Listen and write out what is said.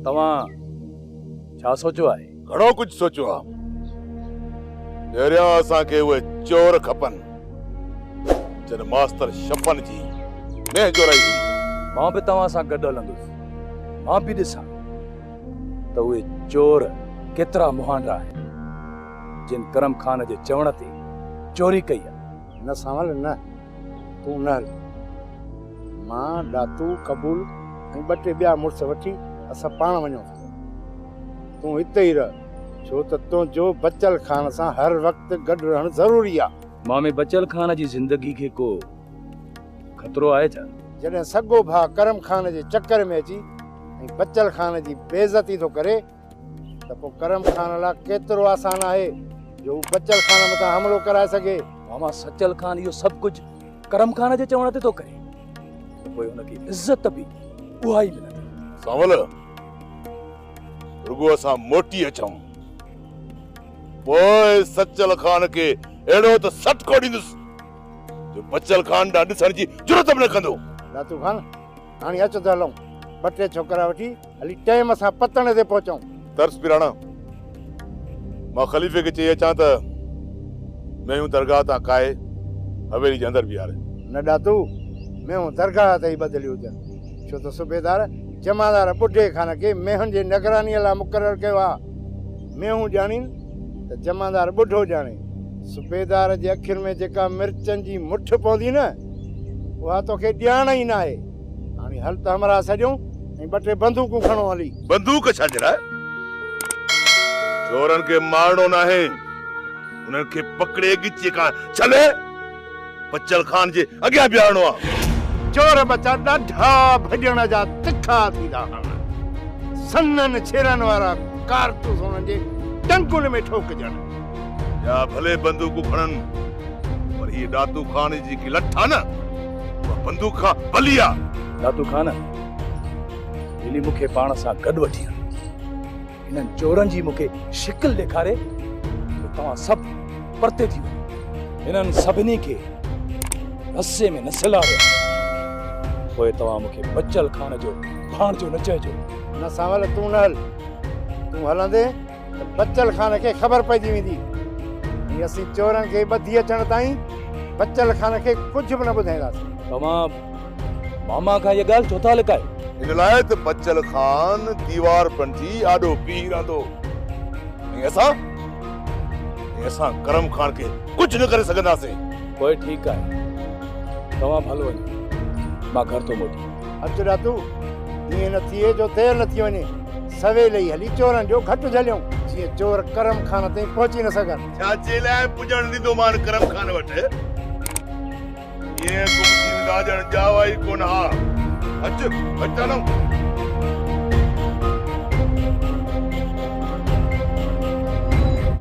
توهان ڇا سوچيو آهي؟ گهڻو ڪجهه سوچيو آهي. پهريان اسان کي اهي چور کپن، جن ماستر شپن جي مينهن چورائي هئي. مان به توهان سان گڏ هلندس. مان به ڏسان ته اهي چور ڪيترا مهانڊا آهن، جن ڪرم خان جي چوڻ تي چوري ڪئي آهي. نه سانول نه، تون نه هل. مان، ڏاتو، قبول ۽ ٻه ٽي ٻيا مڙس وٺي اسان پاڻ وڃون ٿا. تون هتي ئي رهه، ڇو ته تنهنجو بچل خان سان هر وقت گڏ رهڻ ضروري آ. مامي بچل خان جي زندگي کي ڪو خطرو آهي ڇا؟ جڏهن سڳو ڀاء ڪرم خان جي چڪر ۾ اچي ۽ بچل خان جي بيعزتي ٿو ڪري ته پوء ڪرم خان لاء ڪيترو آسان آهي جو هو بچل خان مٿان حملو ڪرائي سگهي. ماما سچل خان اهو سڀ ڪجهه ڪرم خان جي چوڻ تي ٿو ڪري ته پوء هن کي عزت به اها ئي ملندي. سانول، رڳو اسان موٽي اچون، پوء سچل خان کي اهڙو ته سٽڪو ڏيندس جو بچل خان ڏانهن ڏسڻ جي جرئت به نه ڪندو. ڏاتو خان، هاڻي اچ ته هلون. ٻه ٽي ڇوڪرا وٺي هلي ٽيم سان پتڻ تي پهچون. ترس پيراڻا، مان خليفي کي چئي اچان ته مينهون درگاهه تان ڪاهي حويلي جي اندر بيهاري. نه ڏاتو، مينهون درگاهه تي ئي ٻڌلي هجن، ڇو ته صوبيدار جمعدار ٻڍي خان کي مينهن جي نگرانيء لاء مقرر ڪيو آ. مينهون ڄاڻين ته جمعدار ٻڍو ڄاڻي. صوبيدار جي اکين ۾ جيڪا مرچن جي مٺ پوندي نه، اها توکي ڄاڻ ئي ناهي. هاڻي هل ته همراهه سڏيون ۽ ٻه ٽي بندوقون کڻو هلي. بندوق ڇا جي لاء؟ چورن کي مارڻو ناهي، انهن کي پڪڙي ڳچيء کان ڇلي بچل خان جي اڳيان بيهارڻو آ. چور ٻچا ڏاڍا ڀڄڻ جا تکا ٿيندا هئا. سنهن ڇيرن وارا ڪارتوس انهن جي ٽنگن ۾ ٺوڪجن. يا ڀلي بندوقون کڻن، پر هيء ڏاتو خان جي جيڪي لٺ آ نه، اها بندوق کان ڀلي آ. ڏاتو خان، ٻيلي مون کي پاڻ سان گڏ وٺي هل. انهن چورن جي مون کي شڪل ڏيکاري ته توهان سڀ پرتي ٿي وڃو. انهن سڀني کي رسي ۾ نه سلهاڙيان، پوء توهان مون کي بچل خان جو ڀاڻجو نه چئجو. نه سانول، تون نه هل. تون هلندين ته بچل خان کي خبر پئجي ويندي ۽ اسين چورن کي ٻڌي اچڻ تائين بچل خان کي ڪجهه به نه ٻڌائينداسين. توهان ماما کان اها ڳالهه ڇو ٿا لڪايو؟ ان لاء ته بچل خان ديوار بڻجي آڏو بيهي رهندو ۽ اسان ۽ اسان ڪرم خان کي ڪجهه نه ڪري سگهنداسين. پوء ٺيڪ آهي، توهان ڀل وڃو، مان گهر ٿو موٽان. اچ ڏاتو، ائين نه ٿئي جو دير نه ٿي وڃي. سويل ئي هلي چورن جو گهٽ جهليون، جيئن چور ڪرم خان تائين پهچي نه سگهن. ڇا جي لاء پڄڻ ڏيندومان ڪرم خان وٽ؟ ائين گم ٿي ويندا ڄڻ ڄاوا ئي ڪونه ها. اچ، اچ هلون.